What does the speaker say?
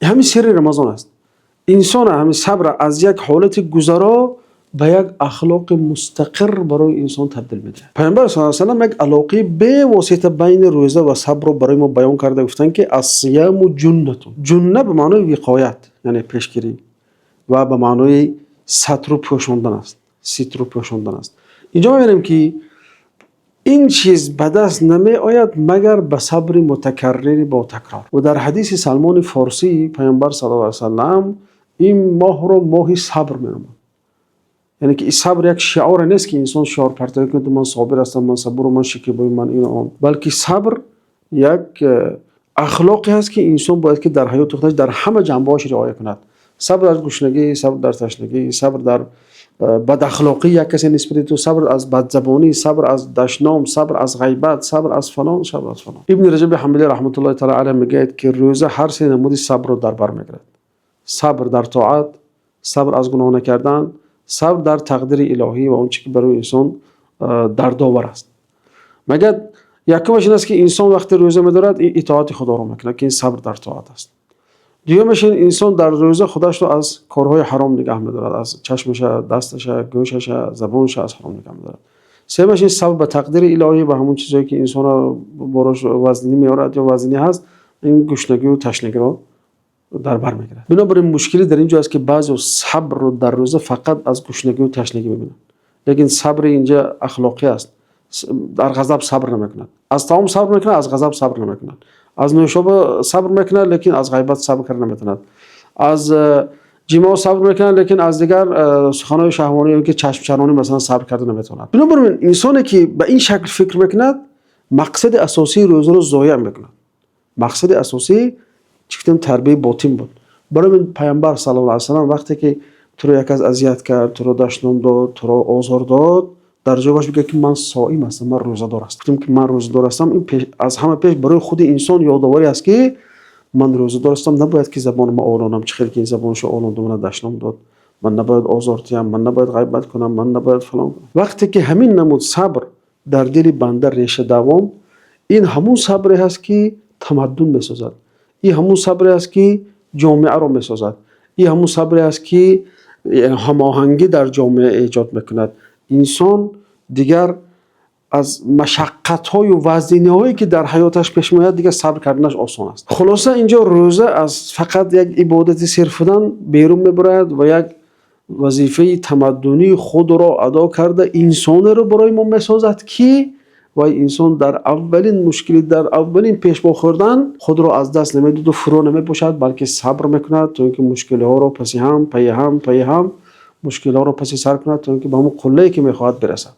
Ҳамин сирри Рамазон аст. Инсон ҳамин сабр аз як ҳолати гузаро ба як ахлоқи мустақир барои инсон табдил медиҳад. Паёмбар саллаллоҳу алайҳи васаллам як алоқаи бевосита байни рӯза ва сабрро барои мо баён карда, гуфтанд, ки الصيام جنة. جنة ба маънои виқоят, яъне пешгирӣ, ва ба маънои сатру пӯшондан аст, ситру пӯшондан аст. Инҷо мебинем, ки ин чиз ба даст намеояд, магар ба сабри мутакаррири бо такрор. Ва дар ҳадиси Салмони Форсӣ Паёмбар саллаллоҳу алайҳи васаллам ин моҳро моҳи сабр меноманд. Яъне ки сабр як шиоре нест, ки инсон шиор партоӣ кунад: ман собир ҳастам, ман сабурам, ман шикебои, ман ин, он. Балки сабр як ахлоқе ҳаст, ки инсон бояд ки дар ҳаёти худаш дар ҳама ҷанбаҳош риоя кунад. Сабр аз гушнагӣ, сабр дар ташнагӣ, сабр дар бадахлоқии як касе нисбати ту, сабр аз бадзабонӣ, сабр аз дашном, сабр аз ғайбат, сабр аз фалон, сабр аз фалон. Ибни Раҷаби Ҳамбалӣ раҳматуллоҳи таъала алайҳ мегӯяд, ки рӯза ҳар се намуди сабрро дар бар мегирад: сабр дар тоат, сабр аз гуноҳ накардан, сабр дар тақдири илоҳӣ ва он чи ки барои инсон дардовар аст. Мегӯяд, якумаш ин аст, ки инсон вақте рӯза медорад, ин итоати Худоро мекунад, ки ин сабр дар тоат аст. Дуюмаш ин инсон дар рӯза худашро аз корҳои ҳаром нигаҳ медорад, аз чашмаша, дасташа, гӯшаша, забонша аз ҳаром нигаҳ медорад. Сеюмаш ин сабр ба тақдири илоҳӣ, ба ҳамон чизҳое, ки инсонро борош вазнинӣ меорад ё вазнинӣ ҳаст, ин гушнагию ташнагиро дар бар мегирад. Бинобар ин мушкилӣ дар ин ҷо аст, ки баъзеҳо сабрро дар рӯза фақат аз гушнагию ташнагӣ мебинанд. Лекин сабри инҷа ахлоқӣ аст. Дар ғазаб сабр намекунад, аз таом сабр мекунад, аз ғазаб сабр намекунад, аз нӯшоба сабр мекунад, лекин аз ғайбат сабр карда наметавонад, аз ҷимоъ сабр мекунад, лекин аз дигар суханҳои шаҳвонӣ ё ки чашмчаронӣ, масалан, сабр карда наметавонад. Бинобар ин инсоне, ки ба ин шакл фикр мекунад, мақсади асосии рӯзаро зоеъ мекунад. Мақсади асосӣ чӣ гуфтем? Тарбияи ботин буд. Барои ин Паёмбар саллаллоҳу алайҳи васаллам вақте ки туро як кас азият кард, туро дашном дод, туро озор дод, дар ҷавобаш бигӯяд, ки ман соим ҳастам, ман рӯзадор ҳастам. Гуфтем, ки ман рӯзадор ҳастам, ин аз ҳама пеш барои худи инсон ёдоварӣ аст, ки ман рӯзадор ҳастам, набояд ки забонама олонам, чӣ хел ки ин забонашо олонду, мана дашном дод, ман набояд озор диҳам, ман набояд ғайбат кунам, ман набояд фалон кунам. Вақте ки ҳамин намуд сабр дар дили банда реша давонд, ин ҳамун сабре ҳаст, ки тамаддун месозад, ин ҳамун сабре аст, ки ҷомеаро месозад, ин ҳамун сабре аст, ки ҳамоҳангӣ дар ҷомеа эҷод мекунад. Инсон дигар аз машаққатҳою вазниниҳое, ки дар ҳаёташ пеш меояд, дигар сабр карданаш осон аст. Хулоса, инҷо рӯза аз фақат як ибодати сирф будан берун мебарояд ва як вазифаи тамаддунии худро адо карда, инсонеро барои мо месозад, ки вай инсон дар аввалин мушкилӣ, дар аввалин пешбо хӯрдан худро аз даст намедиҳаду фурӯ намепошад, балки сабр мекунад, то ин ки мушкилиҳоро паси ҳам, пайи ҳам, пайи ҳам мушкилиҳоро паси сар кунад, то ин ки ба ҳамон қуллае, ки мехоҳад, бирасад.